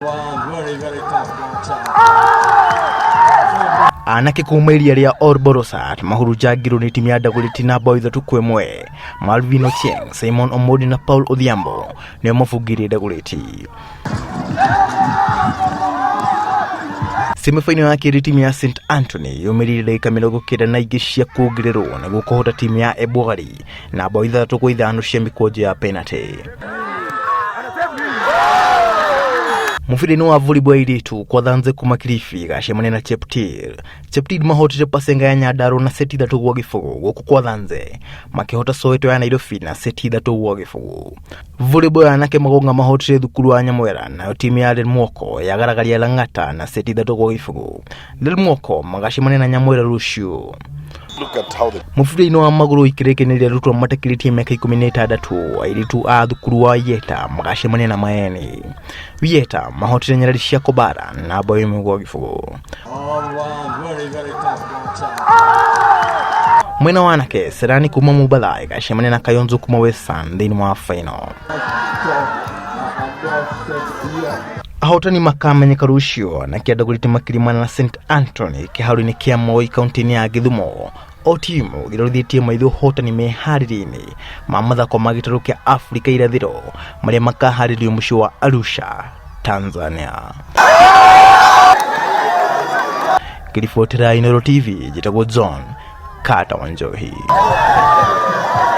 One very, very tough match. Anake kuma iria rĩa Orborosat mahurunjangirwo nĩ timu ya Dagoretti na bao 3-1. Malvin Ochieng, Simon Omodi na Paul Odhiambo nĩo mabungĩire Dagoretti. Semifinal ya kerĩ timu ya St Anthony yũmĩrĩire ndagĩka 92 cia kuongererwo nĩguo kũhota timu ya Ebwari na bao 6-5 cia mĩkwanjo ya penalty. Mũbira-inĩ wa volleyball ya airĩtu Kwathanze kuma Kilifi gacemania na Cheptil. Cheptil mahotire Pasenga ya Nyandarua na seti 3-0 gũkũ Kwathanze makĩhota Soweto ya Nairobi na seti 3-0. Volleyball ya anake Magonga mahotire thukuru wa Nyamwera nayo timu ya Lelmwoko yagaragaria Lang'ata na seti 3-0. Lelmwoko magacemania na Nyamwera rũciũ. Mũbira-inĩ wa magũrũ ikĩrĩkĩrĩria arutwo matakĩrĩtie mĩaka 16 airĩtu a thukuru wa Yeta magacemania na Maeni. Yeta mahotire nyarari cia Kobara na bao 1-0. All one very, very tough match. Mwena wa anake Serani kuma Mombatha ĩgacemania na Kayonzo kuma Western thĩinĩ wa final. Ahotani makamenyeka rũciũ na kĩandagũrĩte makirimana na St Anthony kĩharo-inĩ kĩa Moi kaunti-inĩ ya Gĩthumo. O timu ĩrorithĩtie maitho ũhotani meharĩria-inĩ ma mathako ma gĩtarũ kĩa Afrika irathĩro marĩa makaharĩrio mũciĩ wa Arusha, Tanzania. Ngĩribotera Inooro TV, njĩtagwo John Carter Wanjohi.